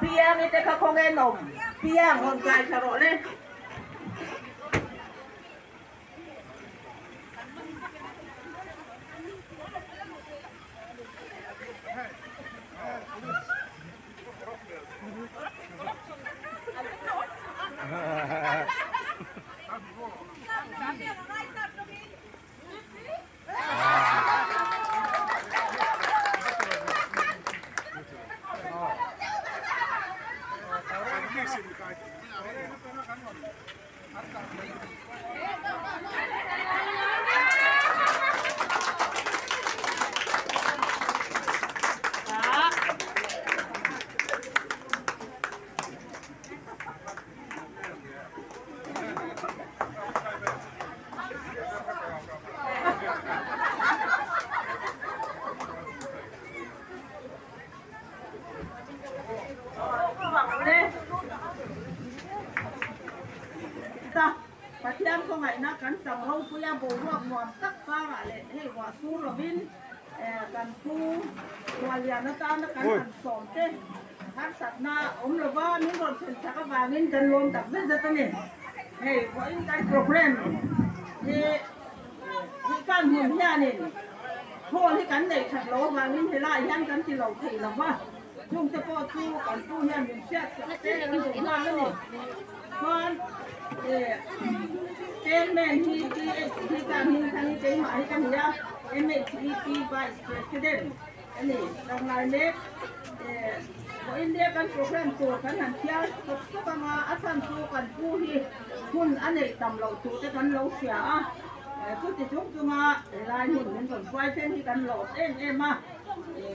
Piangi te kha khawnge an awm? Piang rawn kai thla rawh le. Pathian khawngaihna kan chang ropui a, boruak nuam tak karah leh hei ruah sur lovin kan phu Khuallian atana kan han sawm te harsatna awm lova min rawn thlen chak avangin kan lawm tak zet zet a ni. Hei vawiin kan program hi hi kan hmun hianin hall hi kan neih that loh avangin helaiah hian kan ti lo thei lo va, chungte pawh chu kan pu hian min hriat sak te kan duh nghal a ni. Chuan Chairman hi PHD ka hming khan hi keimah hi ka ni a, MHEP Vice President a ni. Tanglai mek vawiin nia kan program tur kan han thial sawk sawk ang a, a chhan chu kan pu hi hun a neih tam loh tur te kan lo hria a, chuti chung chunga helai hmun min rawn hruai thleng hi kan lawm em em a,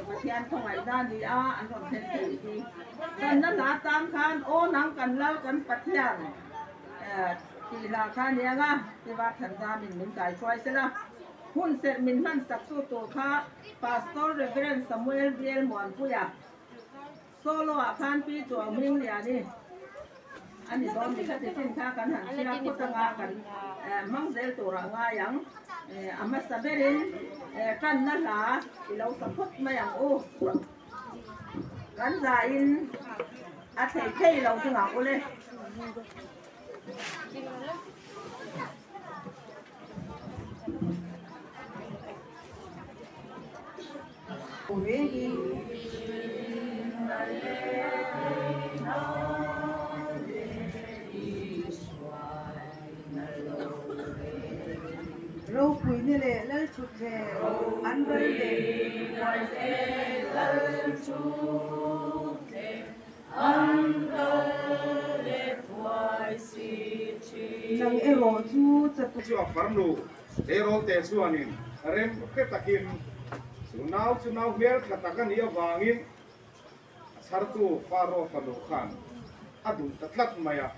Pathian khawngaihna a ni a, an rawn thlen theih hi. Kan la hla tang khan aw nang kan lal kan Pathian tih hla kha nia nga tiva Thanzamin min kai hruai sela. Hun serh min hman sak tu tur kha Pastor Reverend Samuel Biel Muanpuia solo ah khan Pi Chuau hming liani a ni dawn ni kha ti chin kha kan han chhia phawt anga kan hmang zel turah ngai ang. A hmasa berin tanna hla i lo sa phawt mai ang u. Kan zain a thei thei lo chu ngah ule. Ropuina leh Lalthutthleng an ral leh. Nang erawh chu chatuan. Chu a farnu tleirawl te chuanin rem hre takin chu nau chu nau hmel tha tak a nih avangin a chhartu Faro fanu khan a duh ta tlat mai a.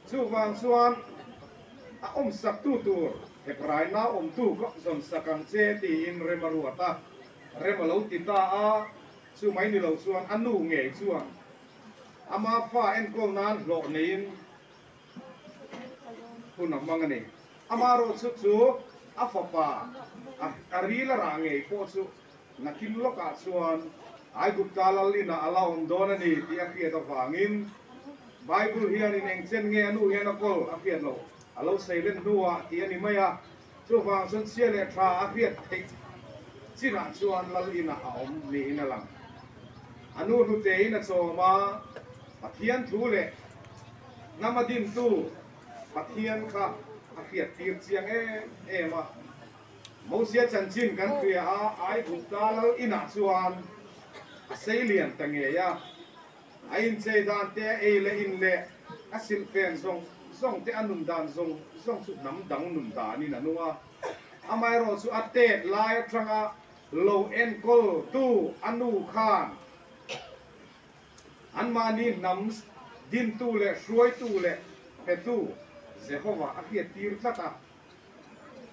Chuvang chuan a awmsaktu tur Hebrai nau awmtu ka zawnsak ang che tiin rem a ruat a, rem a lo ti ta a, chu mai ni lo chuan a nu ngei chuan ama fa enkawl nan hlawh neiin hun a hmang a ni. Amaherawhchu chu a fapa a ril a rah ngei pawh chu nakin lawkah chuan Aigupta lal inah a la awm dawn a ni tih a hriat avangin Bible hianin eng chen nge a nu hian a kawl a hriat loh a lo seilen hnuah tih a ni mai a. Chuvang chuan chhia leh tha a hriat theih chinah chuan lal inah a awm niin a lang. A nu hlutein a chawm a, Pathian thu leh hnam a dintu Pathian kha a hriat tir chiang em em a. Mosia chanchin kan hria a, Aigupta lal inah chuan a seilian ta ngei a. A inchei dan te, a ei leh in leh a silhfen zawng zawng te, a nun dan zawng zawng chu hnam dang nun danin a nung a. Amaherawh chu a tet lai atanga lo enkawl tu a nu khan anmahni hnam dintu leh hruaitu leh petu Jehovah a hriattir tlat a.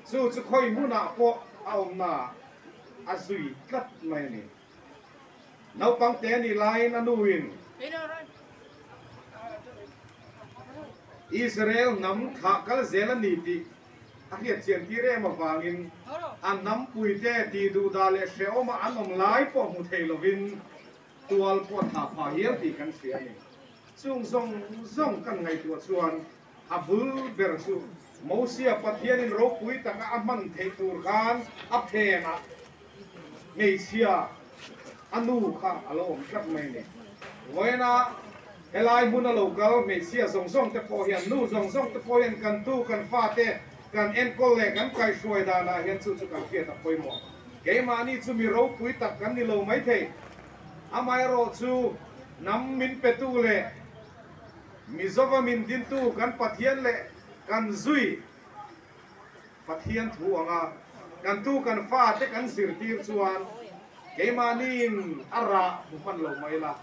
Chu chu khawi hmunah pawh a awmna a zui tlat mai a ni. Naupang te a nih laiin a nuin Israel hnam thlah kal zel a ni tih a hriat chian tir em avangin a hnampuite tih duhdah leh hrehawma an awm lai pawh hmu thei lovin Tual pawh a thah phah hial tih kan hria a ni. Chung zawng zawng kan ngaihtuah chuan a bul ber chu Mosia Pathianin ropui taka a hman theih tur khan a phenah hmeichhia a nu kha a lo awm tlat mai a ni. Vawiina helai hmuna lo kal hmeichhia zawng zawng te pawh hian, nu zawng zawng te pawh hian kan tu kan fate kan enkawl leh kan kaihhruai danah hian chu chu kan hriat a pawimawh. Keimahni chu mi ropui tak kan ni lo maithei. Amaherawh chu hnam min petu leh Mizova min dintu kan Pathian leh kan zui Pathian thu anga kan tu kan fate kan zirtir chuan keimahniin a rah hmu hman lo mai la,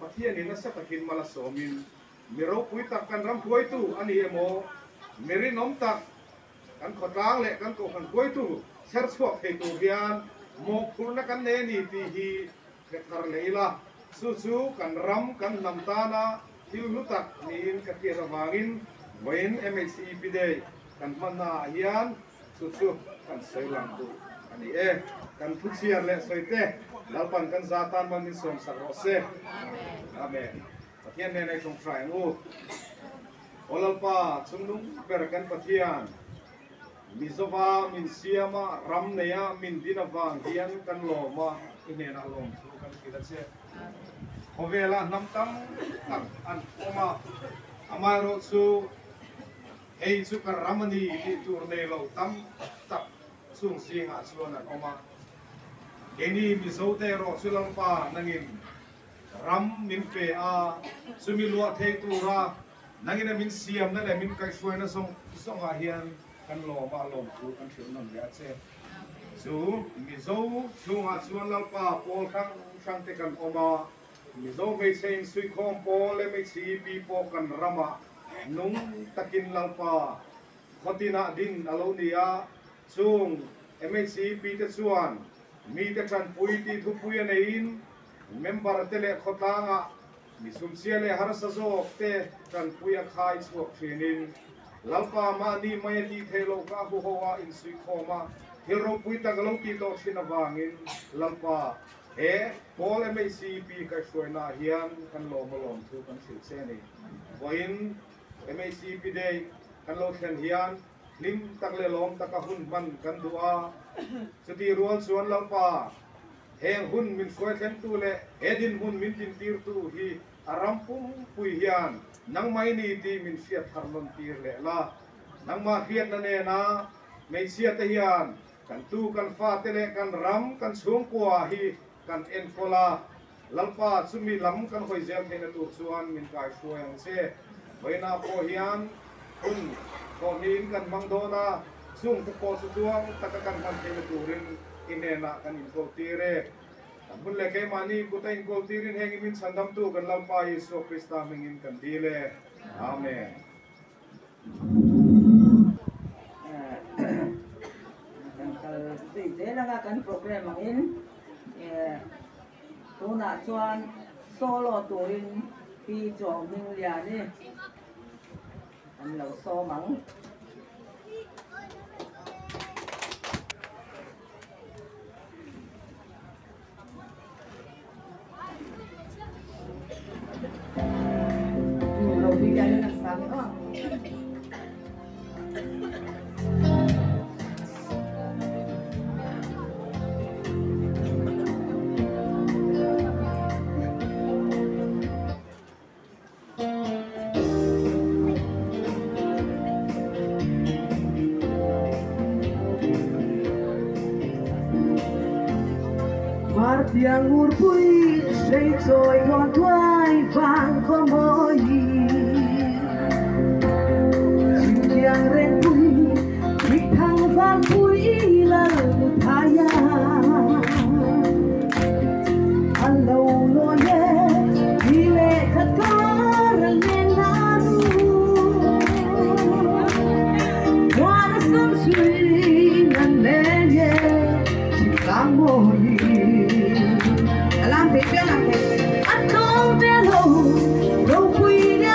Pathianin nasa takin mal a sawmin mi ropui tak kan ram hruaitu a ni emaw, mi rinawm tak Kan khawtlang leh kan kohhran hruaitu chher chhuak thei tur hian mawhphurhna kan nei a ni tih hi hre thar leh ila, chu chu kan ram kan hnam tana thil hlu tak niin ka hriat avangin vawiin MHCEP Day kan hmanna ah hian chu chu kan sawi lang duh a ni e. Kan thu chhiar leh sawi te Lalpan kan za tan man min sawmsak rawh se. Amen. Pathian nen ei tawngtai ang u. Aw Lalpa, chungnung ber kan Pathian, Mizova min siama ram neia min din avang hian kan lawm a, i hnenah lawm thu kan hrilh a che. Khawvela hnam tam tak an awm a, amaherawh chu hei chu ka ram a ni tih tur nei lo tam tak chung zingah chuan an awm a. Keini Mizote erawh chu Lalpa nangin Ram min pe a, chumi luah thei tura nangina min siamna leh min kaihhruaina zawng zawngah hian kan lawm a, lawmthu kan hrilh nawn leh a che. Chu Mizo chhungah chuan Lalpa pawl hrang hrang te kan awm a, Mizo hmeichhe insuihkhawm pawl MHCEP pawh kan ramah nung takin Lalpa khawtinah din a lo ni a, chung MHCEP te chuan mite tanpui tih thupui a neiin Member te leh khawtlangah mi sumchhia leh harsa zawk te tanpui a khai chhuak thinin Lalpa mahni mai a tih theih loh kha a huho a insuihkhawm a, thil ropui tak a lo tih tawh thin avangin Lalpa he Pawl MHCEP kaihhruainaah hian kan lawm a lawm thu kan hrilh che a ni. Vawiin MHCEP Day kan lo thlen hian hlim tak leh lawm taka hun hman kan duh a, chutih rual chuan Lalpa Heng hun min hruai thlengtu leh he dinhmun min dintirtu hi a ram pumpui hian nangmah i ni tih min hriat thar nawn tir leh la. Nangmah hriatna nena hmeichhia te hian kan tu kan fate leh kan ram kan chhungkua hi kan enkawl a, Lalpa chumi lam kan hawi zel theihna tur chuan min kaihruai ang che. Vawiinah pawh hian hun thawhniin kan hmang dawn a, chungte pawh chu tluang taka kan hman theihna turin i hnenah kan inkawl tir e. Kan hun leh keimahni kut a inkawl tirin heng i min chhandamtu kan Lalpa Isua Krista hmingin kan dil e. Amen. Kan kal zui zel anga kan program angin tunah chuan solo turin Pi Chawhmingliani An lo sawm ang. Vartiang ngurpui sei chawi thawn thuai vang khaw mawi Chhimtiang rengpui thikthang vanpui lal muthaia A lo lawi e ni leh khat kar a len na nu Muan a sam sui nan leng e chhim tlang mawi A lam thei piang lam thei A tlawm ve lo ropui lian.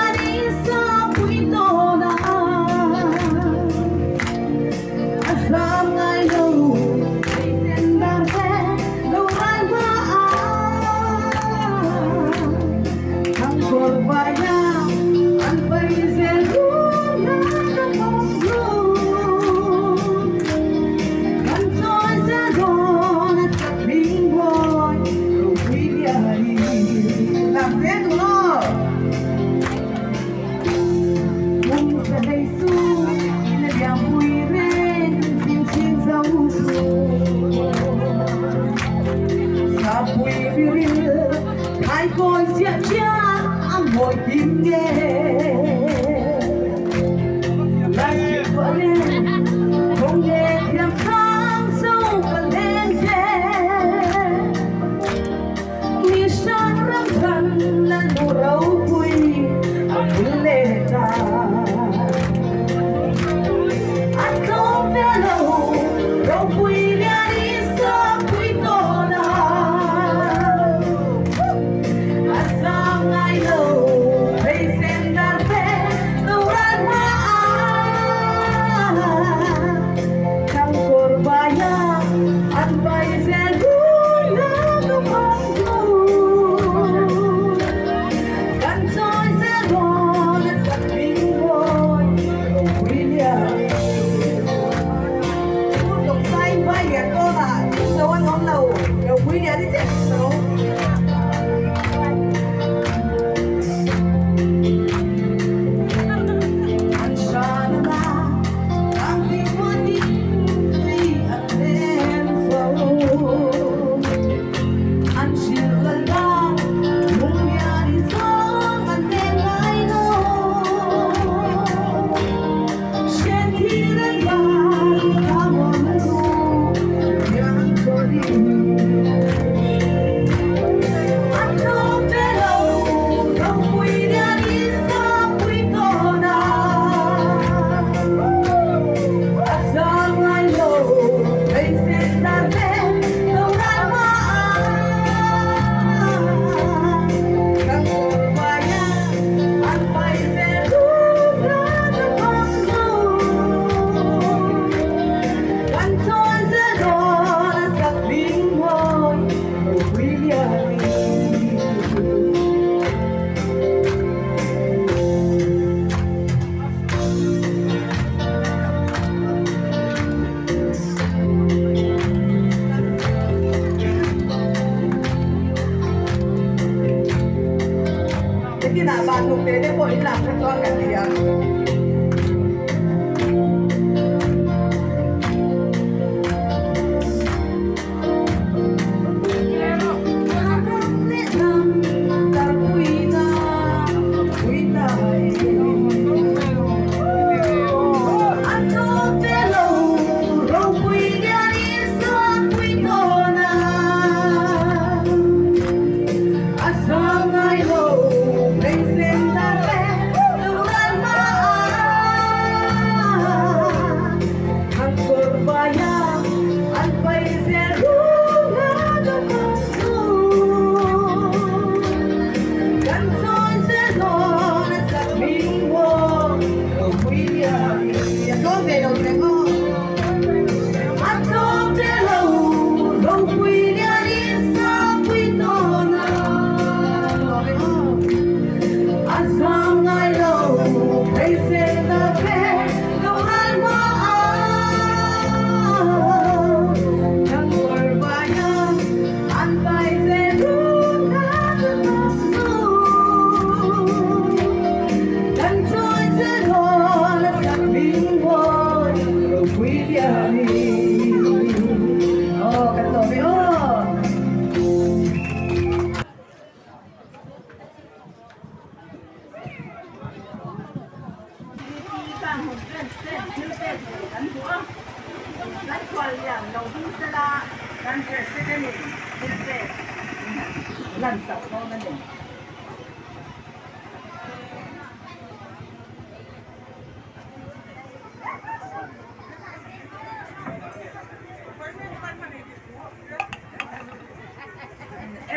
Hnukte te pawh in lam kha chuan kan ti ang.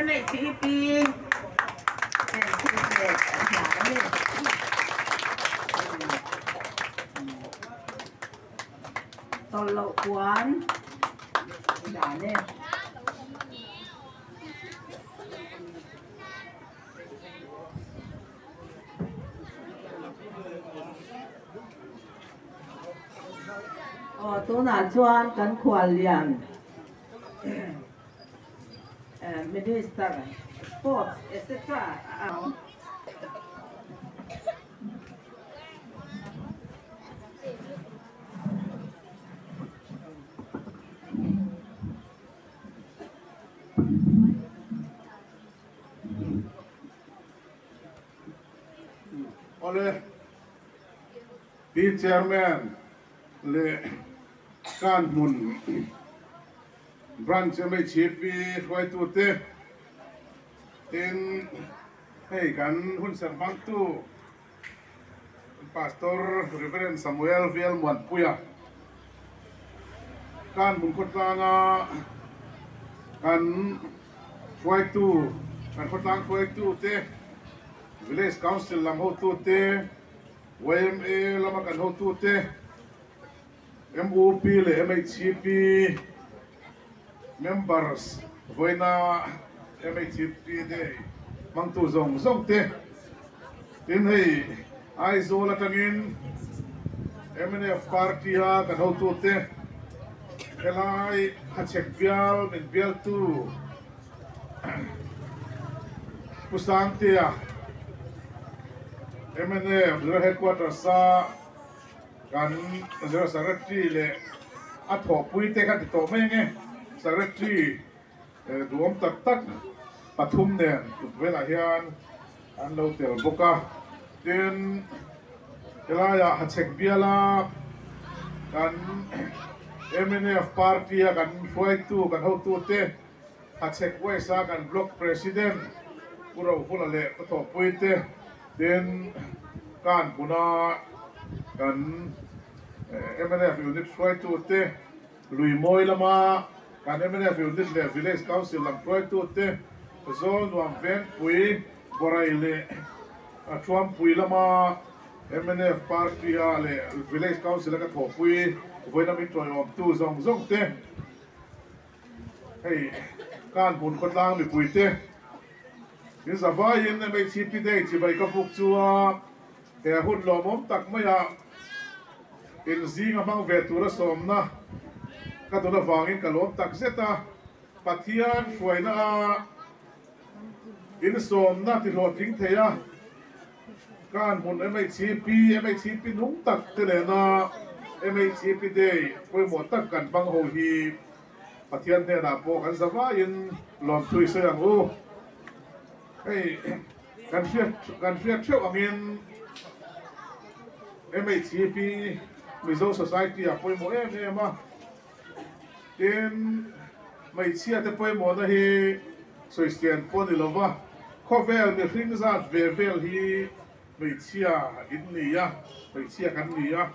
MHEP ten thil pek an hlan a ni. Tawlh loh puan dan e. Aw tunah chuan kan khuallian Minister Sports etc a ang. Awle, Pi Chairman leh Kanhmun Branch MHP hruaitute tin hei kan hunserh hmangtu Pastor Rev. Samuel Vial Muanpuia Kanhmun khawtlanga kan hruaitu kan khawtlang hruaitute Village Council lam hotute yma lama kan hotute MUP leh MHCP members vawiina MHCP day hmangtu zawng zawng te tin hei Aizawl atangin mnf party a kan hotute helai Hachhek bial min bialtu Pu Sangtea mnf Zira Headquarters a Kan General Secretary leh a thawhpui te kha ti tawh mai ange. Secretary duhawm tak tak pathum nen kut velah hian an lo tel bawk a. Tin, helaiah Hachhek biala kan mnf party a kan hruaitu, kan hotute, Hachhek West a kan Block President Pu Rohula leh ka thawhpui te, Tin, kan hmuna kan mnf unit hruaitute, Luimawi lama kan mnf unit leh Village Council lam hruaitute, Zawlnuam Vengpui, Borai leh Thuampui lama mnf party-a leh Village Council-a ka thawhpui vawiina min tawiawmtu zawng zawng te, Hei kan hmun khawtlang mipuite in zavaiin MHCP Day chibai ka buk chu a he hun lawmawm tak maia in zinga hmang ve tura sawmna ka dun avangin ka lawm tak zet a, Pathian hruaina a in sawmna ti hlawhtling thei a. Kan hmun MHCP, MHCP nung tak te nena MHCP Day pawimawh tak kan hmang ho hi Pathian hnenah pawh kan za vaiin lawmthu i sawi ang u. Hei kan hriat kan hriat theuh angin MHCP Mizo Society ah pawimawh em em a, tin hmeichhia te pawimawhna hi sawistian pawh a ni lova, khawvel mihring zat ve vel hi hmeichhia in ni a, hmeichhia kan ni a.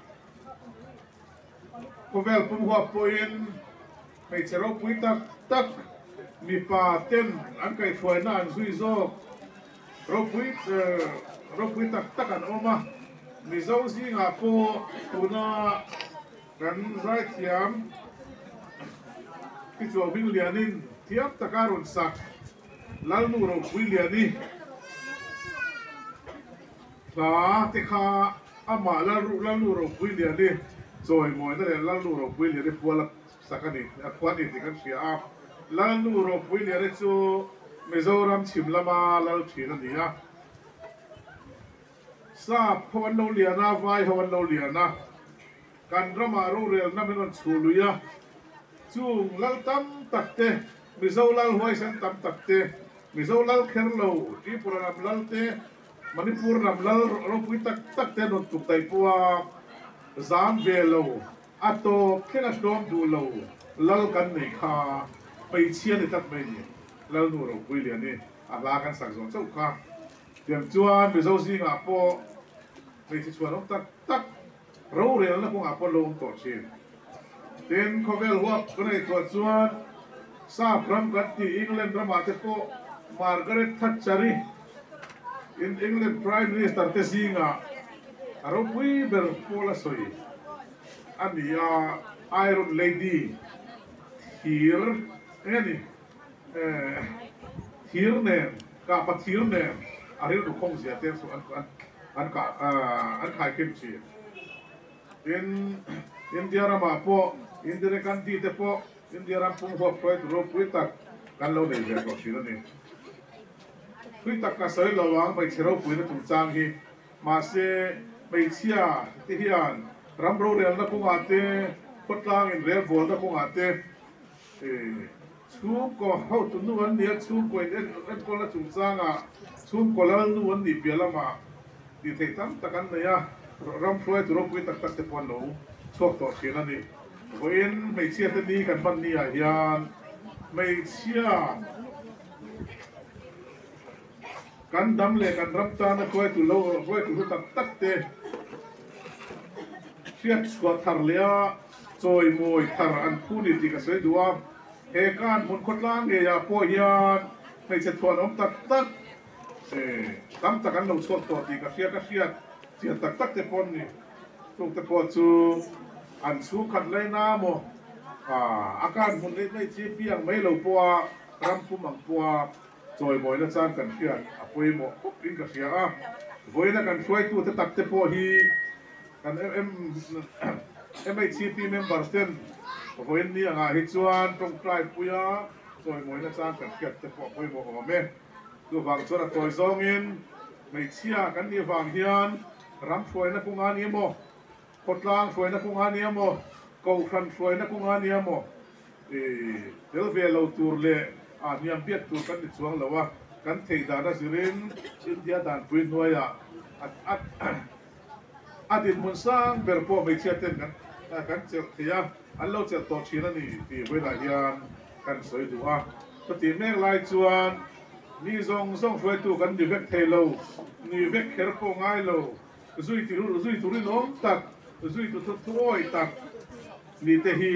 Khawvel pum huap pawhin hmeichhe ropui tak tak mipa ten an kaihhruaina an zui zawk ropui ropui tak tak an awm a. Mizo zingah pawh tuna kan zaithiam Tichuau Hminglianin thiam taka rawn sak Lalnu Ropuiliani Hla te kha amah Lalnu Ropui Liani chawimawina leh Lalnu Ropui Liani pual a sak a ni, a khua a ni tih kan hria a. Lalnu Ropui Liani chu Mizoram chhim lama lal thin a ni a. Sap ho an lo lian a, vai ho an lo lian a, kan ramah rorelna min rawn chhuh lui a. Chung lal tam tak te, Mizo lal huaisen tam tak te, Mizo lal kher lo, Tripura lam lal te, Manipur lam lal ropui tak tak te an rawn tuk daih pawh a, zam ve lo, a tawp thleng a tlawm duh lo lal kan nei kha hmeichhia ni tlat mai ni. Lalnu ropui lian i a hla kan sak zawh chauh kha. Tiang chuan Mizo zingah pawh hmeichhe chhuan awm tak tak rorelna kawngah pawh lo awm tawh thin. Tin, khawvel huap ka ngaihtuah chuan Sap ram kan tih England ramah te pawh Margaret Thatcher-i in England Prime Minister te zingah a ropui ber pawl a sawi a ni a, Iron Lady thir eng a ni thir nen kahpa thir nen a rilru khawng zia te chu an kah an khaikhin thin. Tin, India ramah pawh Indira Gandhi te pawh India ram pum huap hruai tur ropui tak kan lo nei ve tawh thin a ni. Thui tak ka sawi lo ang hmeichhe ropuina chungchang hi. Mahse, hmeichhia te hian ram rorelna kawngah te, khawtlang inrelbawlna kawngah te, chhungkaw hotu nu an nia, chhungkaw in enkawlna chungchangah chhungkaw lal nu an nih piah lamah tih theih tam tak an nei a, ram hruaitu ropui tak tak te pawh an lo chhuak tawh thin a ni. Vawiin hmeichhia te ni kan hman ni ah hian hmeichhia kan dam leh kan ram tana hruaitu lo hruaitu hlu tak tak te hriat chhuah thar leh a chawimawi thar an phu ni tih ka sawi duh a, he kan hmun khawtlang ngeiah pawh hian hmeichhe thuan awm tak tak tam tak an lo chhuak tawh tih ka hria ka hriat chian tak tak te pawh an ni. Tuk te pawh chu an chhungkhat laina maw a kan hmun leh mai chi piang mai lo pawha ram pum ang pawha chawimawina chang kan hriat a pawimawh khawp in ka hria a. Vawiina kan hruaitute tak te pawh hi kan MHCP members ten vawiin ni angah hi chuan tawngtai puia chawimawina chang kan hriat te pawh a pawimawh awm e. Chuvang chuan a tawi zawngin hmeichhia kan nih vang hian ram hruaina kawngah a ni emaw, khawtlang hruaina kawngah a ni emaw, kohhran hruaina kawngah a ni emaw tel ve lo tur leh hniam biak tur kan ni chuang lo a, kan theih dan a zirin India danpui hnuaiah a dinhmun sang ber pawh hmeichhia ten kan chelh thei a, an lo chelh tawh thin a ni tih vawiinah hian kan sawi duh a. Chutih mek lai chuan mi zawng zawng hruaitu kan ni vek thei lo, ni vek kher pawh ngai lo, zui zui tur inawm tak, zui tu thuawi tak ni te hi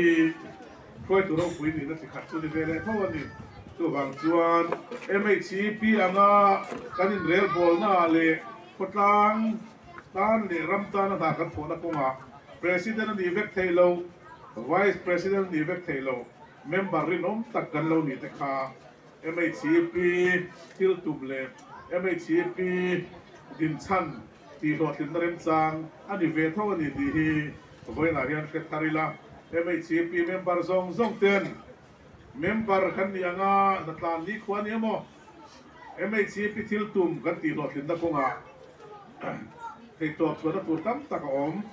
hruaitu ropui nihna chi khat chu ni ve leh tho a ni. Chuvang chuan MHCP anga kan inrelbawlnaah leh khawtlang tan leh ram tana hna kan thawhna kawngah President a nih vek theih loh, Vice President a nih vek theih loh, member rinawm tak kan lo nih te kha MHCP thil tum leh MHCP dinchhan tih hlawhtlinna remchang a ni ve tho a ni tih hi vawiinah hian hre thar ila. MHCP member zawng zawng ten member kan nih anga hnatlan ni khua a ni emaw MHCP thil tum kan tih hlawhtlinna kawngah. Theihtawp chhuahna tur tam tak a awm.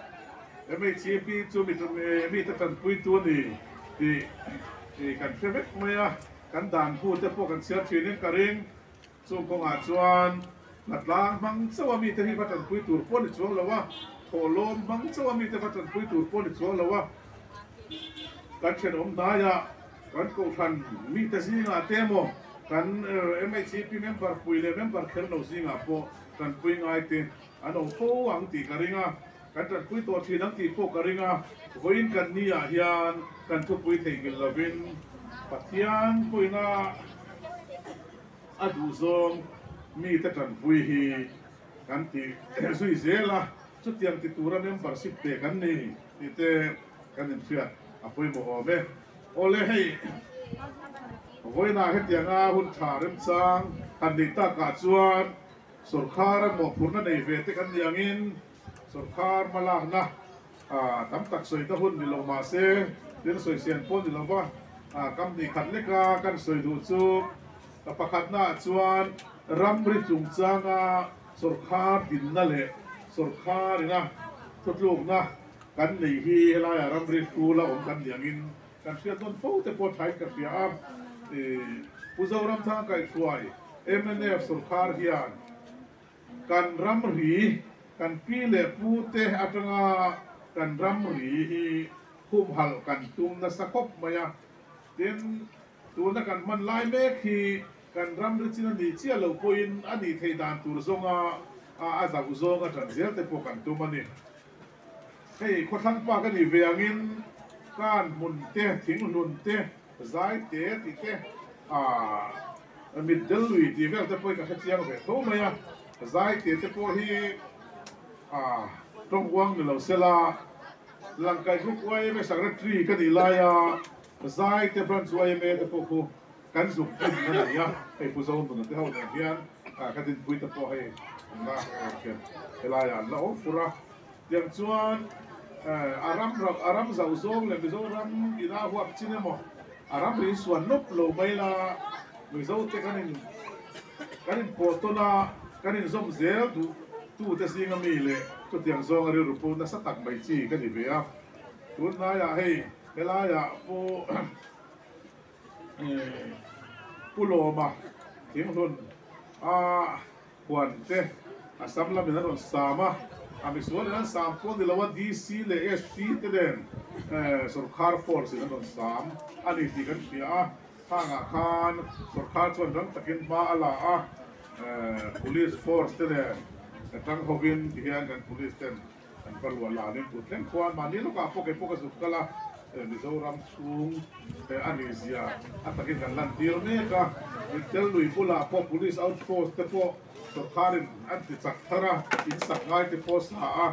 MHEP chu mite tanpuitu a ni tih kan hre vek mai a, kan dan hute pawh kan chhiar thinin ka ring. Chung kawngah chuan hnatlang hmang chauha mite hi va tanpui tur pawh a ni chuang lo a, thawhlawm hmang chauha mite va tanpui tur pawh a ni chuang lo a. Kan thenawm hnaiah kan kohhran mite zingah te emaw kan MHEP member pui leh member kher lo zingah pawh tanpui ngai te an awm fo ang tih ka ring a, kan tanpui tawh thin ang tih pawh ka ring a, vawiin kan ni ah hian kan thupui theihnghilh lovin Pathian pawina a duhzawng mite tanpui hi kan ti zui zel a, chutiang ti tura membership pe kan ni tih te kan inhriat a pawimawh awm e. Awle hei vawiinah hetianga hun tha remchang han neih takah chuan Sorkar a mawhphurhna nei ve te kan ni angin sorkar hmalakna tam tak sawi ta hun ni lo mah se thil sawi sian pawh ni lova kam ni khat leka kan sawi duh chu pakhatnaah chuan ramri chungchanga sorkar dinna leh sorkarina thutlukna kan nei hi helaiah ramri hrula awm kan ni angin kan hriat nawn fo te pawh thain ka hria a. Pu Zoramthanga kaihhruai mnf sorkar hian kan ramri, kan pi leh pu te atanga kan ramri hi humhalh kan tum nasa khawp mai a. Tin, tuna kan hman lai mek hi kan ramri chin a nih chiah loh pawhin a nih theih dan tur zawnga a zauh zawnga tan zel te pawh kan tum a ni. Hei khawthlang pa ka nih ve angin kan hmun te, thinghlun te, zai te tih te ah mitdel lui tih vel te pawh hi ka hre chiang ve tho mai a, zai te te pawh hi ah tawng uang ni lo sela Langkai Group yma Secretary ka nih laia zai te Branch yma te pawh khu Kan zuk hmun a ni a, hei Pu Zonuna te ho nen hian ka dinpui te pawh hei an la thian helaiah an la awm fur a. Tiang chuan a ram a ram zauh zawng leh Mizoram ina huap chin emaw a ram ri suan nawp lo mai la Mizo te kan in kan inpawh tawn a, kan inzawm zel duh tu te zinga mi leh chutiang zawnga rilru pu nasa tak mai chi ka ni ve a. Tunlaiah hei helaiah Pu Pu Lawma thinghlun a huan te a sam lamin an rawn sam a, a misual in an sam pawh ni lo a DC leh SP te nen sorkar force in an rawn sam a ni tih kan hria a, khangah khan sorkar chuan rang takin hma a la a, police force te nen tang hovin tihian kan police ten Kan pa luah lanin tut thleng khuan mahni lawkah pawh kei pawh ka zuk kal a, Mizoram chhung a nih zia a takin kan lantir mek a, Mittel lui bulah pawh Police outpost te pawh sawrkharin an ti chak thar a, in sak ngai te pawh sa a,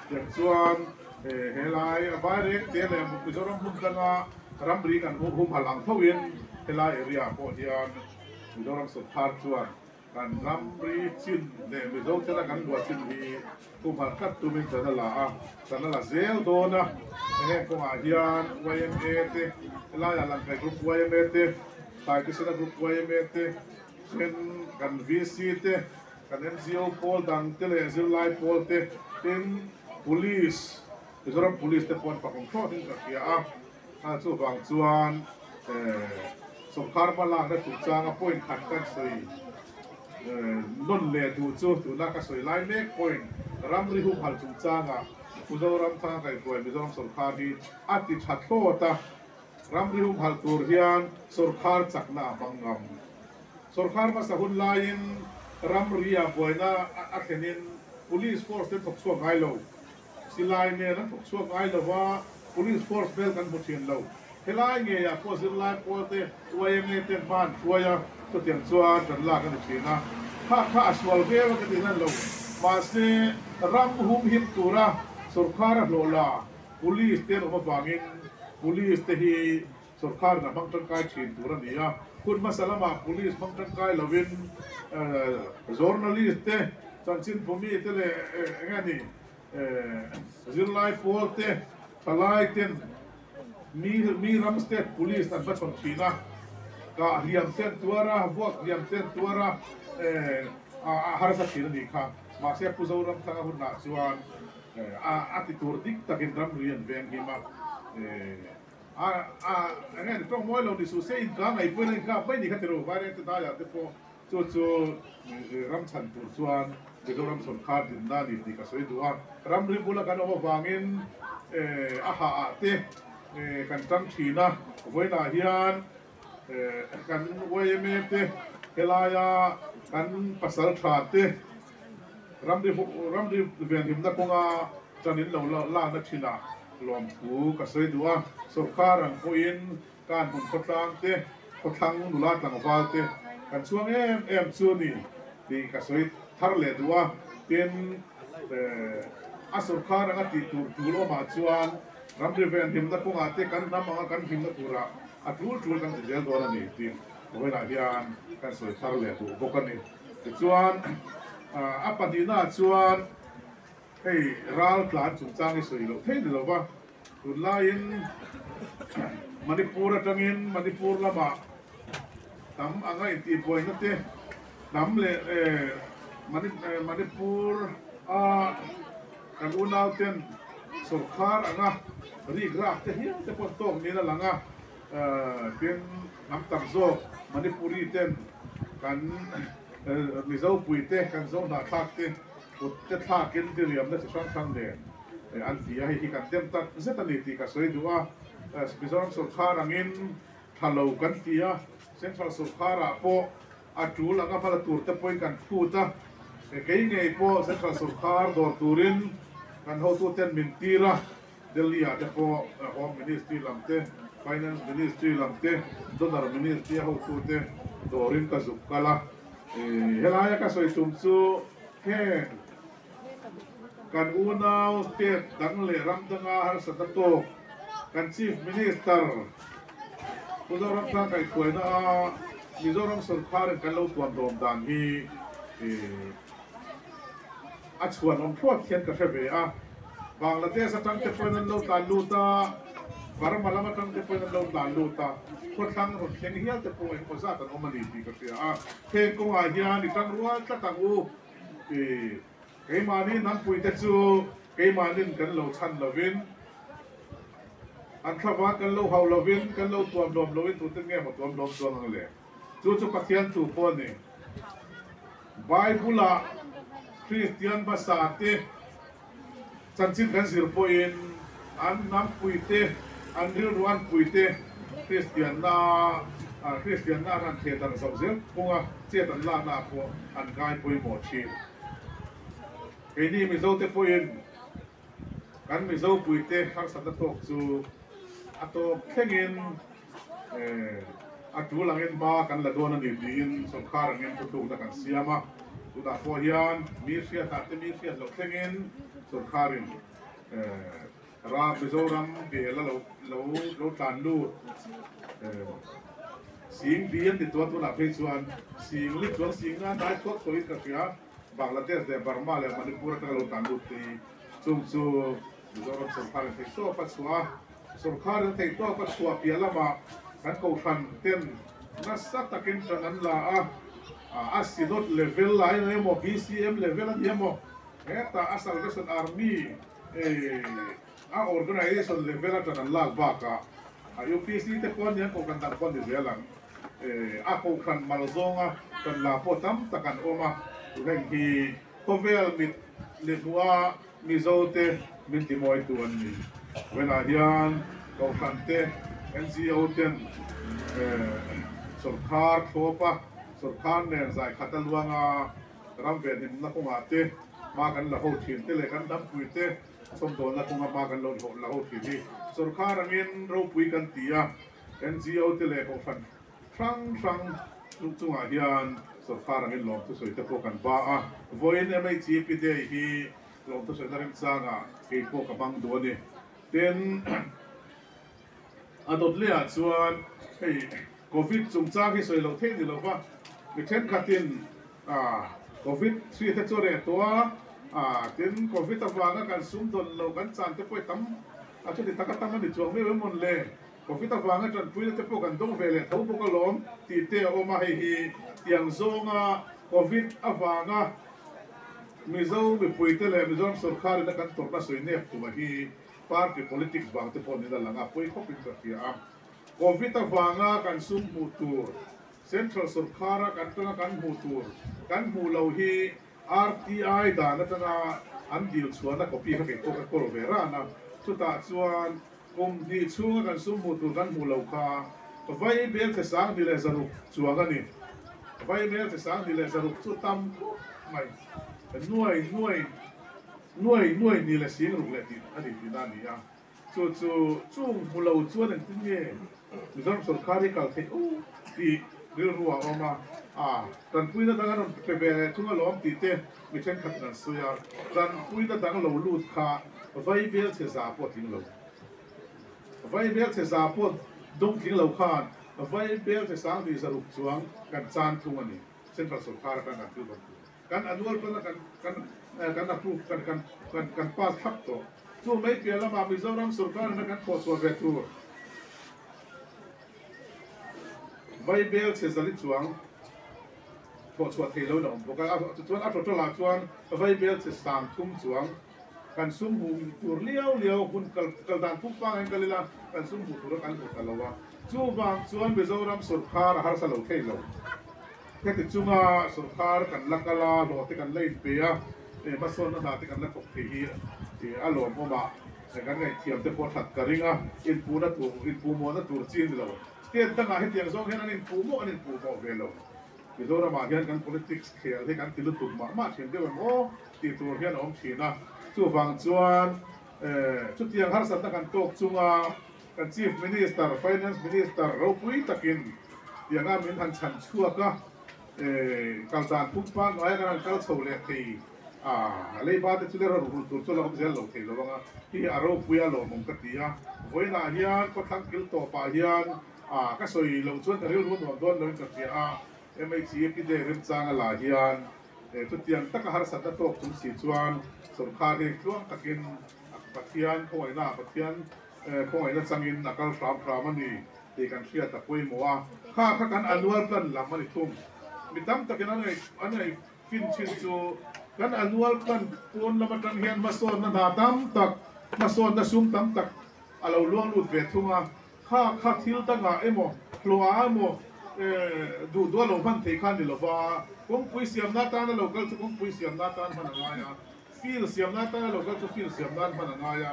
tiang chuan helai Vaireng te leh Mizoram hmun danga ramri kan humhalh ang thoin helai area ah pawh hian Mizoram sawrkhar chuan Kan ramri chin leh Mizo thila kan luah chin hi humhalh tlat tumin chan a la a, chan a la zel dawn a. Heng kawngah hian yma te, helaiah Langkai Group yma te, Thaikisena Group yma te, then kan VC te, kan NGO pawl dang te leh zirlai pawl te, tin Police, Mizoram Police te pawh an fakawm thlawtin ka hria a. Chuvang chuan sawrkar hmalakna chungchanga point khat kan sawi nawn leh duh chu tuna ka sawi lai mek point ramri humhalh chungchanga Mizoram thanga kaihhruai Mizoram sawrkar hi a ti tha thlawt a, ramri humhalh tur hian sawrkar chakna a hmang ngam. Sawrkar hmasa hun laiin ramri-ah buaina a thlenin police force te thawk chhuak ngai lo. Silai nen an thawk chhuak ngai lo va, Police force bel kan hmu thin lo. Helai ngeiah pawh zirlai pawl te, yma ten hma an hruai a, chutiang chuan kan lak a ni thin a. Kha kha a sual viau a ka tih hlan lo. Mahse, ram hum him tura sawrkar a hlawh la, Police te an awm avangin Police te hi sawrkarin a hmang tangkai thin tur a ni a. Hun hmasa lamah Police hmang tangkai lovin journalist te, chanchinbumi te leh eng nge ni, Zirlai pawl te, thalai ten mi ram state police an va chhawn thin a, kah hliam ten tuar a, vuak hliam ten tuar a, a harsa thin a nih kha. Mahse Pu Zoramthanga hunah chuan a ti tur dik takin ramri an veng him a. A a eng nge ni tawng mawi lo ni suh se inka ngaihpuina inka mai ni kha ti ru Vairengte daiah te pawh chu chu ram chhan tur chuan Mizoram sawrkar dinna a ni tih ka sawi duh a. Ramri bula kan awm avangin a hah ah te kan tang thin a, vawiinah hian kan yma te helaia kan pasal tha te ramri ramri venhimna kawnga tan in lo lakna thinah lawmthu ka sawi duh a. Sawrkar ang pawhin kan hmun khawtlang te, khawthlang nula tlangval te kan chhuang em em chu a ni tih ka sawi thar leh duh a. Tin, a sawrkar anga tih tur tul awmah chuan ramri venhimna kawngah te kan hnam anga kan himna turah a tul tul kan ti zel dawn a ni tih vawiinah hian kan sawi thar leh duh bawk a ni. Tichuan, a pahnihnaah chuan hei ral tlan chungchang hi sawi loh theih ni lo va, tunlaiin Manipur atangin Manipur lamah tam anga intihbuaina te hnam leh Manipur a kan unauten sawrkar anga rik rak te hial te pawh an tawk niin a lang a, tin hnam tam zawk Manipuri ten kan Mizo puite kan zo hnahthlak te kut te thlakin diriamna chi hrang hrang nen an ti a, hei hi kan dem tak zet a ni tih ka sawi duh a, Mizoram sawrkar angin tha lo kan ti a, Central sawrkarah pawh a tul anga hmala tur te pawhin kan phut a, kei ngei pawh Central sawrkar dawr turin kan hotuten min tir a, Delhi ah te pawh Home Ministry lam te, Finance Ministry lam te, Donor Ministry a hotute dawrin ka zuk kal a, helaia ka sawi tum chu heng kan unau state dang leh ram danga harsatna tawk kan Chief Minister Pu Zoramthanga kaihhruaina a Mizoram sawrkharin kan lo tuam dawm dan hi a chhuan awm thlawt hian ka hre ve a. Bangladesh atang te pawhin an lo tlan lut a, Burma lam atang te pawhin an lo tlan lut a, khawthlang rawn thleng hial te pawh engemaw zat an awm a ni tih ka hria a. Heng kawngah hian i tangrual tlat ang u tih keimahni hnampuite chu keimahnin kan lo chhan lovin, an thlavan kan lo hauh lovin, kan lo tuamhlawm loin tute nge maw tuamhlawm chuang ang le? Chu chu Pathian thu pawh a ni. Bible-ah Kristian hmasa te chanchin kan zir pawhin an hnampuite, an rilru an puite Kristianna Kristianna an han theh darh zoh zel phunga chet an lakna ah pawh an ngai pawimawh thin. Keini Mizote pawhin kan Mizo puite harsatna tawk chu a tawp thlengin a tul angin hma kan la dawn a ni tiin sawrkar angin thutlukna kan siam a. Tunah pawh hian mi hriatah te mi hriat loh thlengin sawrkarin ram Mizoram bel a lo lo lo tlan lut sing bi an ti tawh a, tunah phei chuan sing lit chuan sing nan dai thuak tawhin ka hria. Bangladesh leh Burma leh Manipur atanga lo tlan lut te hi chung chu Mizoram sawrkharin theih tawp a chhuah a, sawrkharin theih tawp a chhuah piah lamah kan kohhran ten nasa takin tan an la a, a Synod level lai a ni emaw, BCM level a ni emaw, hetah a Salvation Army a organisation level a tan an lak bakah a UPC te pawh a nia kohhran dang pawh a ni zel ang. A kohhran mal zawnga kan la pawh tam tak an awm a, heng hi khawvel mit leh hmuha Mizote min timawitu an ni. Vawiinah hian kohhran te, NGO ten sawrkhar thlawpa sawrkhar nen zaikhata luanga ram venhimna kawngah te hma kan la ho thin te leh kan dampui te chhawmdawlna kawnga hma kan lo la ho thin hi sawrkhar angin ropui kan ti a. NGO te leh kohhran hrang hrang chung chungah hian sawrkar angin lawmthusawi te pawh kan ba a, vawiin MHEP Day hi lawmthusawina remchangah kei pawh ka hmang duh a ni. Tin, a dawt lehah chuan hei Covid chungchang hi sawi loh theih ni lo va, mi thenkhatin Covid hri te chu a reh tawh a, tin Covid avanga kan sum dawn lo kan chan te pawh i tam a chuti taka tam a ni chuang miau em mawn le? Covid avanga tanpuina te pawh kan dawng ve leh tho bawk alawm tih te a awm a, hei hi tiang zawnga Covid avanga Mizo mipuite leh Mizoram sorkar ina kan tawrhna sawi nep tuma hi party politics vang te pawh niin a lang a, pawi khawpin ka hria a. Covid avanga kan sum hmuh tur, Central sorkara kan tanga kan hmuh tur kan hmuh lo hi RTI dan atanga an dil chhuahna copy kha kei pawh ka kawl ve ran a, chutah chuan kum hnih chhunga kan sum hmuh tur kan hmuh lo kha vai bel che 2600 chuang a ni. Vai bel che 2600 chu tam khawp mai, nuai nuai nuai nuai ni leh sing ruk leh tih a ni tihna a ni a. Chu chu chung hmu lo chuan engtin nge Mizoram sorkar hi kal theih u tih rilru a awm a, a tanpuina dang an rawn pe ve leh thung alawm tih te mi thenkhatin an sawi a, tanpuina dang lo lut kha vai bel chhe za pawh tling lo. Vai bel chhe za pawh dawng tling lo khan vai bel chhe 2600 chuang kan chan thung a ni, Central sorkar atang kan thil dawng tur. Kan annual plan a kan kan kan approve kan kan kan kan pass thlap tawh. Chu mai piah lamah Mizoram sorkar ina kan thawh chhuah ve tur Vaibel chhe zali chuang thawh chhuah thei lo in a awm bawk a. Chuan a total ah chuan Vaibel chhe 3000 chuang kan sum hmuh tur liau liau hun kal kal dan phung pangai kal ila kan sum hmuh tur a kan hmu ta lo a. Chuvang chuan Mizoram sorkar a harsa lo thei lo. Heti chunga sorkar kan la kal a, hlawh te kan la inpe a, hmasawnna hna te kan la thawk thei hi a lawmawm a, kan ngaihthiam te pawh that ka ring a, inpuhna tur, inpuhmawhna tur chi a ni lo. State dangah hetiang zawng hian an inpuhmawh an inpuhmawh ve lo. Mizoramah hian kan politics khel hi kan ti lutuk mah mah thin deuh em aw tih tur hian a awm thin a, chuvang chuan chutiang harsatna kan tawk chunga Kan Chief Minister, Finance Minister ropui takin tianga min han chhan chhuak a, kal dan pum pangngai a kan han kal chho leh thei a, a leiba te chu le rawn hul tur chu la awm zel lo thei lo ang a, hi a ropui a lawmawm ka ti a. Vawiinah hian khawthlang kil tawpah hian a ka sawi loh chuan ka rilru nuam dawn loin ka hria a, MHEP day remchanga lah hian chutiang taka harsatna tawk chung si chuan sorkar hi tluang takin Pathian khawngaihna Pathian Khawngaihna changin a kal hram hram a ni tih kan hriat a pawimawh a, kha kha kan annual plan lam a ni thung. Mi tam takin an ngaih an ngaih fin thin chu kan annual plan pawn lam atang hian hmasawnna hna tam tak, hmasawnna sum tam tak a lo luang lut ve thung a, kha kha thil dangah emaw hlawhah emaw duh duh a lo hman thei kha a ni lova, kawngpui siamna atana lo kal chu kawngpui siamna atan hman a ngai a. Field siamna atana lo kal chu field siam nan hman a ngai a,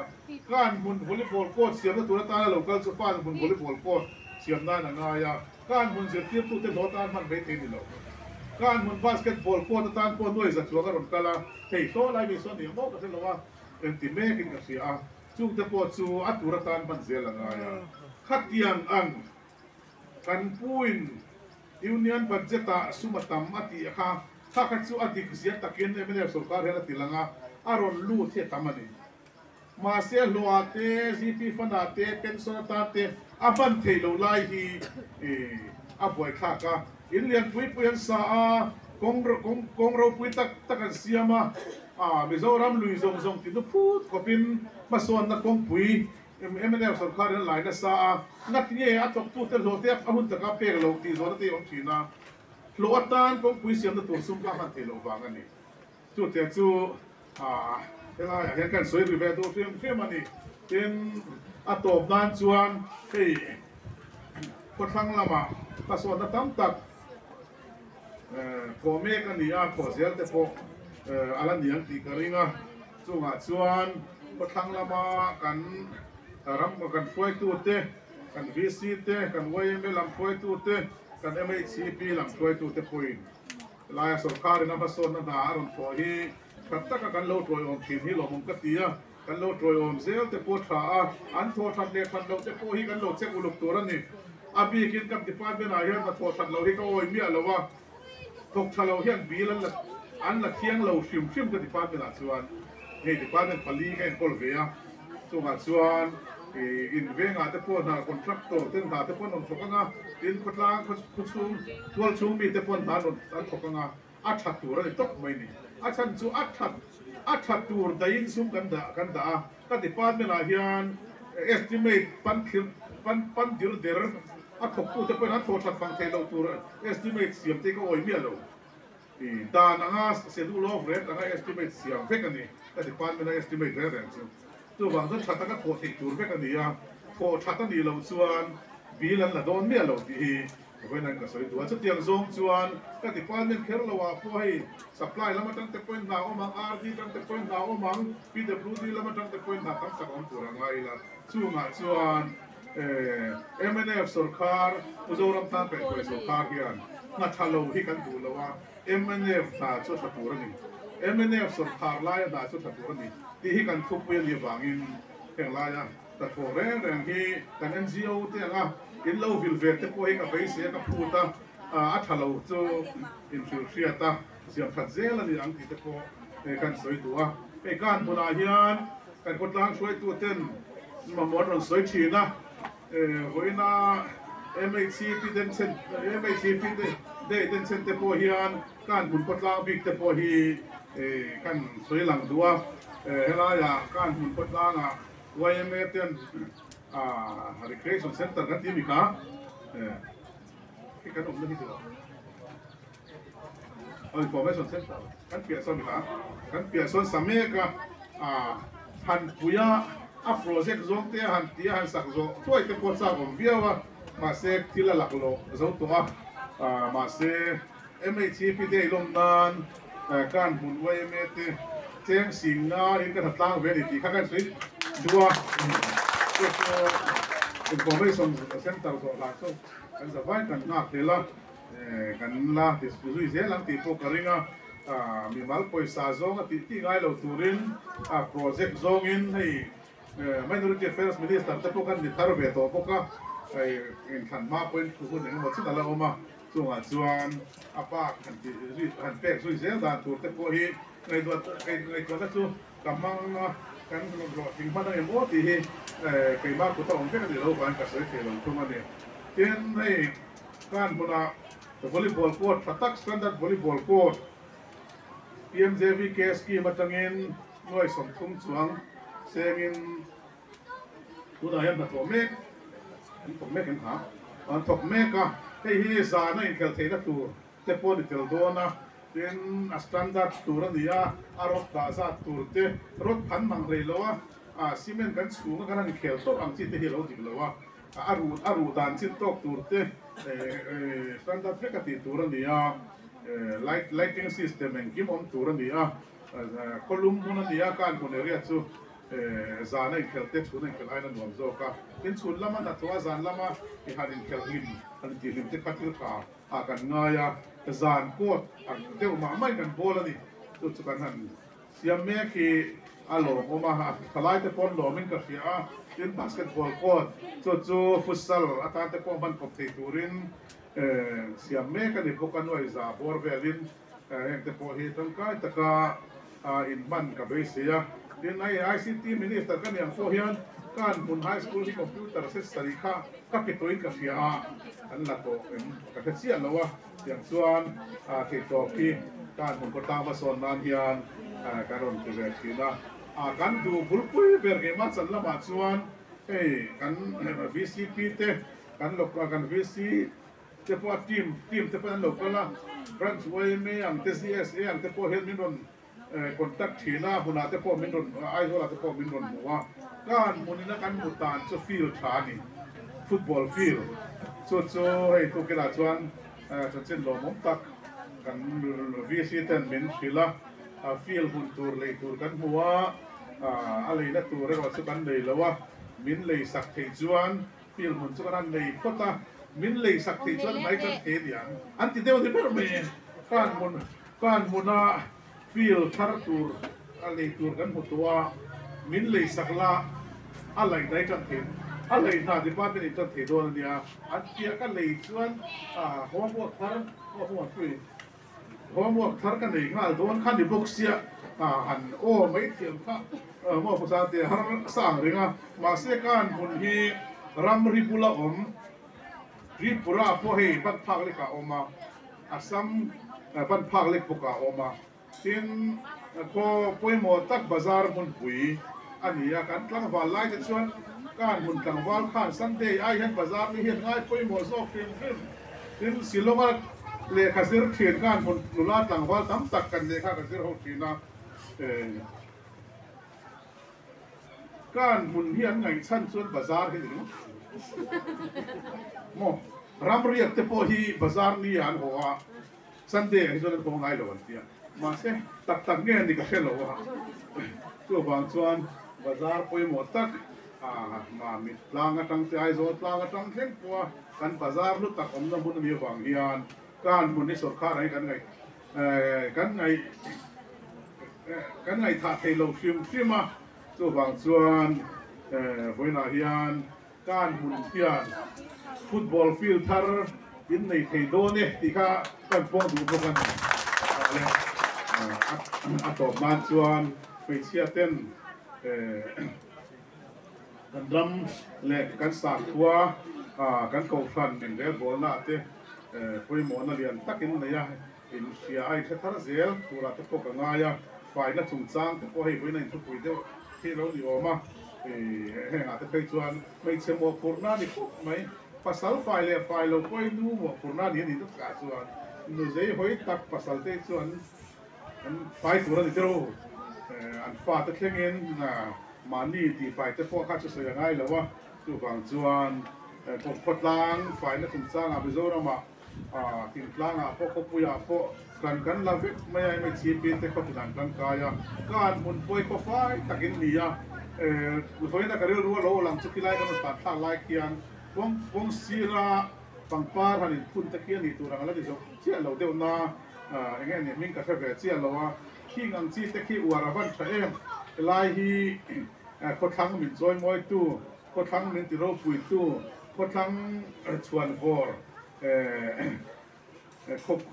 kan hmun volleyball court siamna tur atana lo kal chu kan hmun volleyball court siam nan a ngai a, kan hmun zirtirtute hlawh atan hman mai thei ni lo. Kan hmun basketball court atan pawh nuai za chuang a rawn kal a, hei saw lai mi saw ni ang maw ka hre lo a, engti mekin ka hria a, chungte pawh chu a tur atan hman zel a ngai a. Khatiang ang kan puin Union budget ah sum a tam a tih kha, kha kha chu a dik zia takin mnf sorkar hian a ti lang a, a rawn lut hi a tam a ni. Mahse hlawhah te, GP fund ah te, pension atan te a hman theih loh lai hi a buaithlak a. In lian pui pui an sa a, kawng kawng ropui tak tak an siam a, Mizoram lui zawng zawng ti nu phut khawpin hmasawnna kawngpui Mnf sorkar in a lai nasa a, ngati nge a thawktute hlawh te a hun taka pek loh tih zawhna te hi awm thin a, hlawh atan kawngpui siamna tur sum kha a hman theih loh vang a ni. Chu te chu helaiah hian kan sawi ri ve duh hrim hrim a ni. Tin, a tawp nan chuan hei khawthlang lamah hmasawnna tam tak thawh mek a ni a, thawh zel te pawh a la ni ang tih ka ring a. Chungah chuan khawthlang lama kan ram kan hruaitute, kan VC te, kan yma lam hruaitute, kan MHCP lam hruaitute pawhin helaia sorkarin a hmasawnna hna a rawn thawh hi tha taka kan lo tawiawm thin hi lawmawm ka ti a, kan lo tawiawm zel te pawh tha a, an thawh that leh that loh te pawh hi kan lo check uluk tur a ni. A bikin kan department ah hian hna thawh that loh hi ka awi miah lo a. Thawk tha lo hian bill an la an la thiang lo hrim hrim ka department ah chuan hei department pali ka enkawl ve a, chungah chuan ih in vengah te pawh hna contractor ten hna te pawh an rawn thawk ang a, tin khawtlang khaw chhung tual chhung mi te pawh hna an rawn an thawk ang a, a tha tur a ni tawp mai ni. A chhan chu a that a tha tur daihin sum kan dah kan dah a, ka department ah hian estimate pan thlir pan pan dir der a thawktute pawhin an thawh that fang theih loh tur estimate siam te hi ka awi miah lo. I dan anga schedule of rate anga estimate siam vek a ni. Ka department a estimate reng reng chu. Chuvang chuan tha taka thawh theih tur vek a ni a, thawh that a nih loh chuan bill an la dawn miah lo tih hi vawiin ka sawi duh a. Chutiang zawng chuan ka department kher lo ah pawh hei supply lam atang te pawhin hna awm ang, RD atang te pawhin hna awm ang, PWD lam atang te pawhin hna tam tak awm tur a ngai ila. Chungah chuan mnf sorkar, Pu Zoram tan kaihhruai sorkar hian hna tha lo hi kan duh lo a, mnf hna chu a tha tur a ni, mnf sorkar laia hna chu a tha tur a ni tih hi kan thupui a nih avangin heng laia hnathawh reng reng hi kan NGO te anga in lo vil ve te pawh hi ka beisei a, ka phut a, a tha lo chu inhrilhhriat a, siam that zel a ni ang tih te pawh kan sawi duh a. Hei kan hmunah hian kan khawtlang hruaitu ten mamawh an rawn sawi thin a, vawiina MHCP denchhen MHCP day denchhen te pawh hian kan hmun khawtlang bik te pawh hi kan sawi lang duh a, helaiah kan hmun khawtlangah YMA ten recreation center kan tih a ni kha, hei kan awmna hi chu. Information Center kan piah sawn kha kan piah sawn sa mek a, han pui a, a project zawng te a han ti a, han sak zawh thuai te pawh chak awm viau a, mahse thil a lak loh zo tawh a, mahse MHCP te ei lawm nan kan hmun YMA te cheng sing nga in kan ha tlang ve a ni tih kha kan sawi duh a, Information Center zawh hlan chu kan zavai kan nghak hlel a. Kan la ti zui zel ang tih pawh ka ring a, mimal pawisa zawng a tih tih ngai lo turin project zawngin hei Minority Affairs Minister te pawh kan ni thar ve tawh bawk a, hei inthlan hma pawhin thu hun engemaw chin a la awm a, chungah chuan a bak han tih zui han pek zui zel dan tur te pawh hi ngaihtuahna chu ka hmang a, kan hlawhtling hman ang em aw tih hi keimah kut a awm vek a nih loh vangin ka sawi thei lo thung a ni. Tin, hei. Kan hmunah volleyball court tha tak standard volleyball court PMJVK scheme atangin nuai 30 chuang sengin tunah hian hnathawh mek an thawk mek em ha an thawk mek a, hei hi zana inkhelh theihna tur te pawh a ni tel dawn a, tin a standard tur a ni a, a rod dah zat tur te rod phan mang hlei lo a, cement kan chhunga kan han inkhel tawp ang chi te hi a lo dik lo a. A ruh a ruh dan chin tawk tur te standard vek a tih tur a ni a, light lighting system engkim awm tur a ni a, khawlum hmun a ni a, kan hmun area chu zan a inkhelh te chhun a inkhelh aiin a nuam zawk a, tin chhun lama hnathawh a zan lama i han inkhelh hlim han intih hlim te kha thil tha ah kan ngai a, zan court ang deuh mah maiin kan bawl a ni, chu chu kan han. Siam mek hi a lawmawm a, thalai te pawh an lawmin ka hria a, tin basketball court chu chu futsal atan te pawh hman kawp thei turin siam mek a ni bawk a, nuai za bawr velin heng te pawh hi tangkai taka inhman ka beisei a. Tin hei ICT Minister ka ni ang pawh hian kan hmun high school hi computer set sarih kha ka pe tawhin ka hria a, an la tawh em ka hre chiah lo a. Tiang chuan theihtawp hi kan hmun khawtlang hmasawn nan hian kan rawn ti ve thin a. Kan duh bulpui ber keimah chan lamah chuan hei kan VCP te kan lo kan VC te pawh a team team te pawh an lo kal a, branch yma ang te ZSA ang te pawh hian min rawn contact thin a, hmunah te pawh min rawn Aizawlah te pawh min rawn hmu a, kan hmunina kan hmu tan chu field tha a ni, football field chu chu hei tukinah chuan chanchin lawmawm tak kan VC ten min hrilh a, field hmun tur lei tur kan hmu a, a leina tur erawh chu kan nei lo a, min lei sak theih chuan field hmun chu kan han nei phawt a, min lei sak theih chuan hmai kan thei a niang an ti deuh ni ber mai kan hmun. Kan hmuna field thar tur a lei tur kan hmu tawh a, min lei sak la a laih dai tan thei, a lei hna department in tan thei dawn a nia, an tia ka lei chuan homework thar homework thar ka nei nghal dawn kha ni bawk sia han aw mai thiam kha maw hmasa te har sa ang reng a, mahse kan hmun hi ramri bula awm Tripura pawh hei ban phak lek ah a awm a. Assam ban phak lek bawk ah a awm a, tin khaw pawimawh tak bazar hmunpui a ni a, kan tlangval lai te chuan kan hmun tlangval khan Sunday ai hian bazar ni hian ngai pawimawh zawk hrim hrim, tin Shillong a Lehkha zir thin khan hmun nula tlangval tam tak kan lehkha kan zir ho thin a, kan hmun hi an ngaihchhan chuan bazar hi ni ringawt maw? Ramriak te pawh hi bazar ni ah an haw a, Sunday ah hi chuan an haw ngai lo an tia, mahse tak tak nge ni ka hre lo a, chuvang chuan bazar pawimawh tak Mamit tlang atang te Aizawl tlang atang thleng pawha kan bazar hlu tak awmna hmun a nih avang hian kan hmun hi sorkar ang hi kan ngaih kan ngaih kan ngaihthah thei lo hrim hrim a, chuvang chuan vawiinah hian kan hmun hian football field thar in nei thei dawn e tih kha kan pawng duh bawk a ni. A tawp nan chuan hmeichhia ten Kan ram leh kan sakhua, kan kohhran inrelbawlna te pawimawhna lian takin nei a, inhria a inhre thar zel turah te pawh ka ngai a, faina chungchang te pawh hei vawiin a inthupui deuh hi lo ni awm a, hengah te phei chuan hmeichhe mawhphurhna a ni khawp mai, pasal fai leh fai lo pawhin nu mawhphurhna a ni a nih tak takah chuan nu zeihawi tak pasal te chuan An fai tur a ni deuh. An fate thlengin mahni tihfai te pawh kha chu sawi a ngai lo a, chuvang chuan khawtlang faina chungchangah Mizoramah thingtlangah pawh khawpuiah pawh kan kan la vek mai a, MHCP te khawtin an tangkai a, kan hmun pawi khaw fai takin ni a, vawiina ka rilru a lo lang chu khilai kan rawn tan thlak lai khian kawng sira pangpar han inphun te khi a nih tur ang a la ni zawk chiah lo deuh na. Eng nge ni hming ka hre ve chiah lo a, khing ang chi te khi uar a van tha em, helai hi khawthlang min chawimawi tu, khawthlang min ti ropui tu, khawthlang chhuan vawr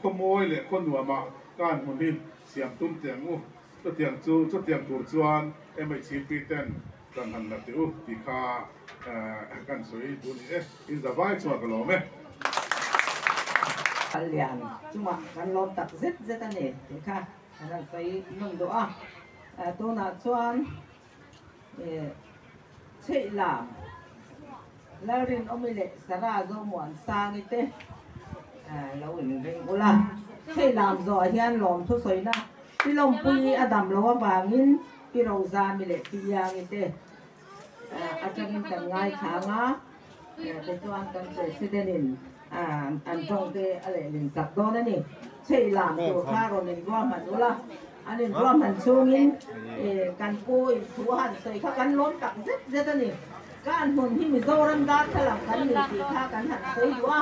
khawmawi leh khaw nuam ah kan hmun hi siam tum teh ang u, chutiang chu chutiang tur chuan MHCP ten kan han la teh u tih kha kan sawi duh ni e. In za vai chuan ka lawm e. Kal lian chungah kan lawm tak zet zet a ni tih kha kan han sawi nawn duh a. Tunah chuan Chheihlam Lalrinawmi leh Sarah Zomuansangi te lo inring ula. Chheihlam zawhah hian lawmthu sawina Pi Lawmpuii a dam loh avangin Pi Rozami leh Pi Iangi te atangin kan ngaithlang a, tichuan kan President in an tawng te a lehlin chak dawn a ni. Chheihlam tur kha rawn inruahman ula, an inruahman chhungin kan pu in thu a han sawi kha kan lawm tak zet zet a ni. Kan hmun hi Mizoram darthlalang kan ni tih kha kan han sawi duh a.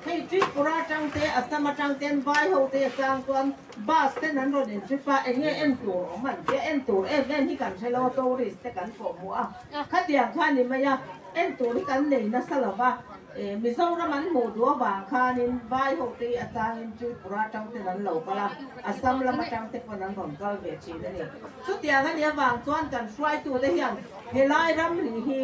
Hei Tripura atang te, Assam atang ten vai ho te atang chuan bus ten an rawn in trip a, enge en tur awm an tia, en tur em em hi kan hre lo a, tourist te kan pawh hmuh a, khatiang kha ni mai a, en tur hi kan nei nasa lo va, Mizoram an hmuh duh avang khanin vai ho te hi atangin Tripura atang ten an lo kal a, Assam lam atang te pawn an rawn kal ve thin a ni. Chutiang a nih avang chuan kan hruaitute hian helai ramri hi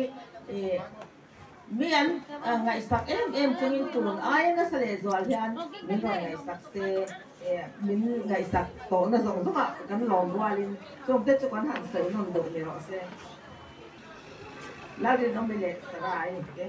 Mi an ngaihsak em em chungin tun aia nasa leh zual hian min rawn ngaihsak se, min ngaihsak tawhna zawng zawngah kan lawm rualin chungte chu kan han sawi nawn duh ni rawh se. Lalrinawmi leh Sarah i te.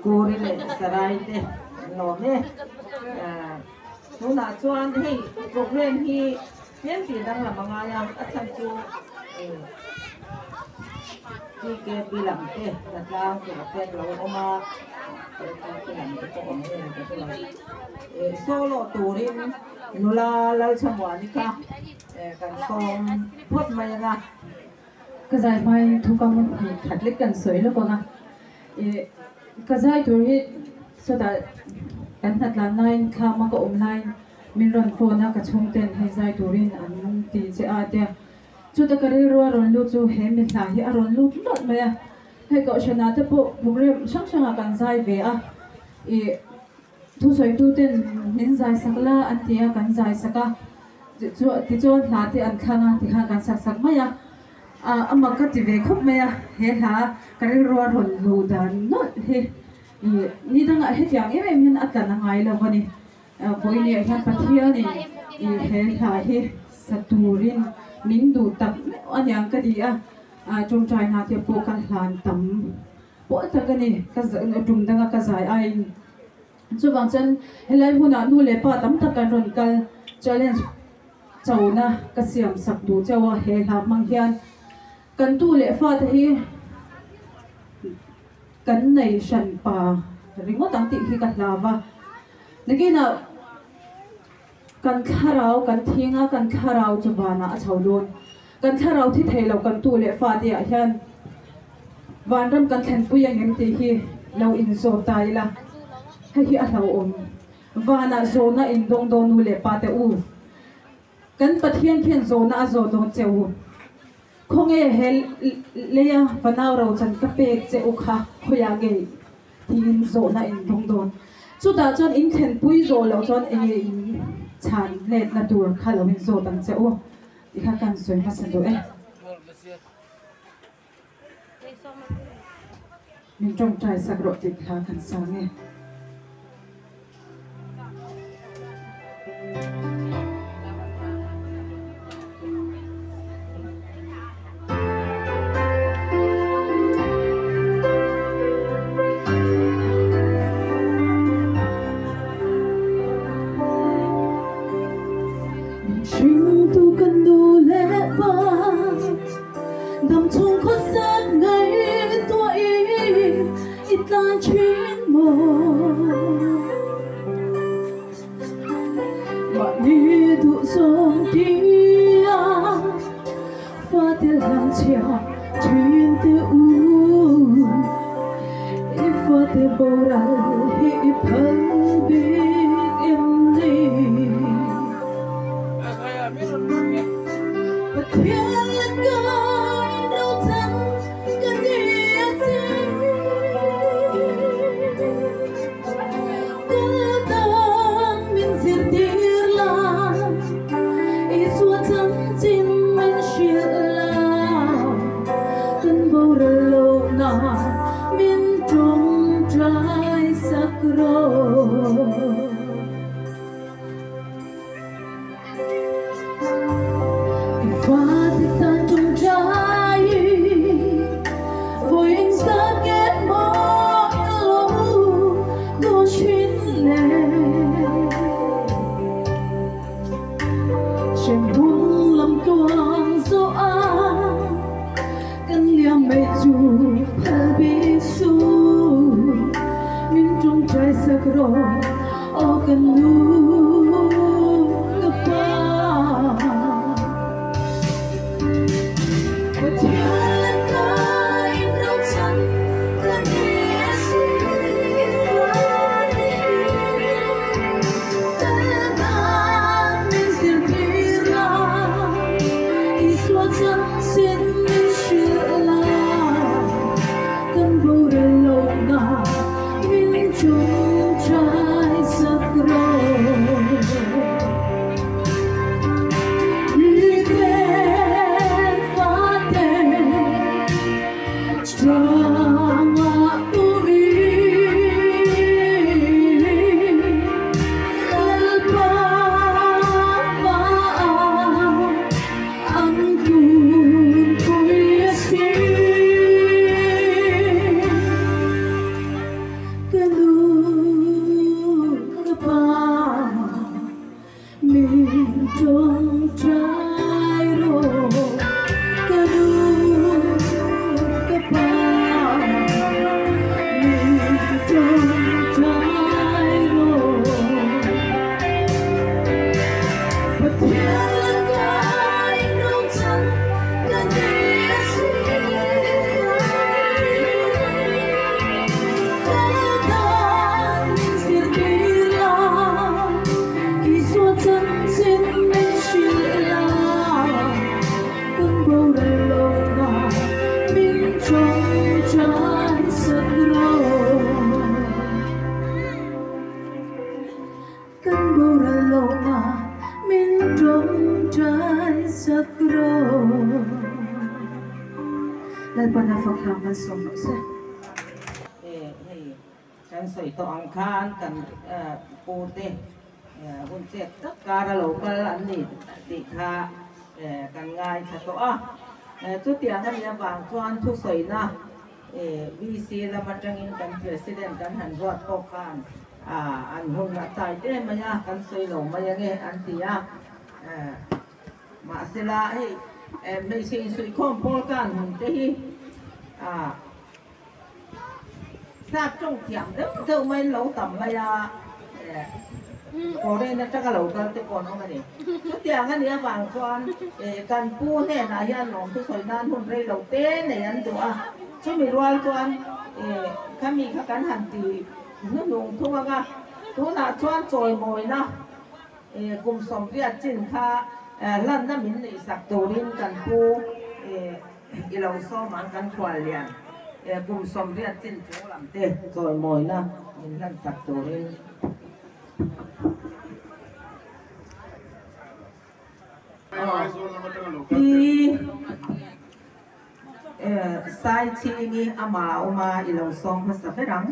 Kuri leh Sarai te an lawm e. Tunah chuan hei program hi tlem tih danglam a ngai a, a chhan chu TKP lam te Hnatlang tur te an lo awm a, LKP lam te pawh awm nge ka hre lo. Solo turin nula Lalchhamuani kha kan sawm phawt mai ang a. Ka zai hmain thukam hnih khat lek kan sawi lawk ang a, ih ka zai tur hi sawtah kan hnatlan laiin thlama ka awm laiin min rawn phone a, ka chhungten hei zai turin an ti che a tia chuta ka rilru a rawn lut chu he mi hla hi a rawn lut lawt mai a, hei kohhranah te pawh program hrang hrangah kan zai ve a, ih Thusawitu ten min zai sak la an ti a, kan zai sak a, tichuan hla te an thlang a tikhan kan sak sak mai a, a mak ka ti ve khawp mai a, he hla ka rilrua rawn luh dan nawlh hi ih ni dangah hetiang em em hian a tlan a ngai lo a ni, vawiin hian Pathianin ih he hla hi sa turin min duh tak meuh aniang ka ti a, tawngtai hna te pawh ka hlan tam. Pawl tak a ni, ka tum danga ka zai aiin. Chuvang chuan helai hmunah nu leh pa tam tak kan rawn kal challenge chona ka siam sak duh chauh a, he hla hmang hian kan tu leh fate hi kan nei hran pa ringawt ang tih hi ka hlau va. Nakinah kan thlarau kan thing a, kan thlarau chu vanah a chho dawn. Kan thlarau thi thei lo kan tu leh fate ah hian vanram kan thlenpui ang em tih hi lo inzawt ta ila, hei hi a hlauhawm. Vanah zawhna in dawng dawn nu leh pa te u, kan Pathian khian zawhna a zawh dawn che u. Khawnge he leia fanau rochan ka pek che u kha khawiah nge tiin zawhna in dawng dawn. Chutah chuan in thlenpui zawh loh chuan enge in chhan letna tur kha lo inzawt ang che u. Ti kha kan sawi hmasa duh e. Min tawngtai sak rawh tih kha kan sang e. Hringtu ka nu leh pa dam chhung khawsak ngaihtuahin i tlan thin maw? Mahni duhzawng tia fate hlan chhia thin te u, i fate boral hi i phal bik em ni? Pathian laka in ro chan ro o kan nu ka pa Kan soi to ang khan kan pu te hun chet tak kara local an ni ti kha kan ngai tha to a chu tiang ani awang chuan thu soi na VC lama tangin kan president kan han ruat pawh khan an hun a tai te mai a kan soi lo mai ange an ti a mahsela hei hmeichhe insui khawm pawl kan hun te hi sap tawng thiam deuh deuh mai lo tam mai a foreign atanga lo kal te pawh an awm a ni chutiang ani awang chuan kan pu hnenah hian lawm thu sawi nan hun rei lo te nei an duh a chumi rual chuan khami kha kan han ti hnuhnung thung anga tunah chuan chawimawina kum sawmriat chin kha lanna min nei sak turin kan pu i lo sawm ang kan khual lian kum sawmriat chin chung lam te chawimawina min hlan sak turin pi sai chingi ama uma i lo sawm hmasa berang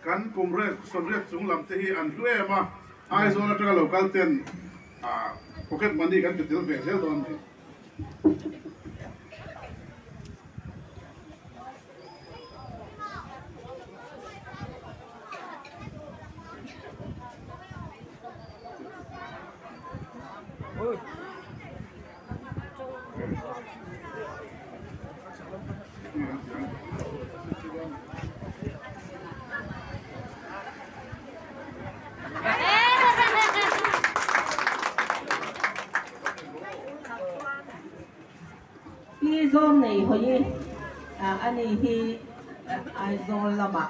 kan kum riat sawmriat chung lam te hi an hlu em a Aizawl atanga local ten pocket money kan ti tel ve zel dawn ni. Pi zawm nei hawi ani hi Aizawl lama.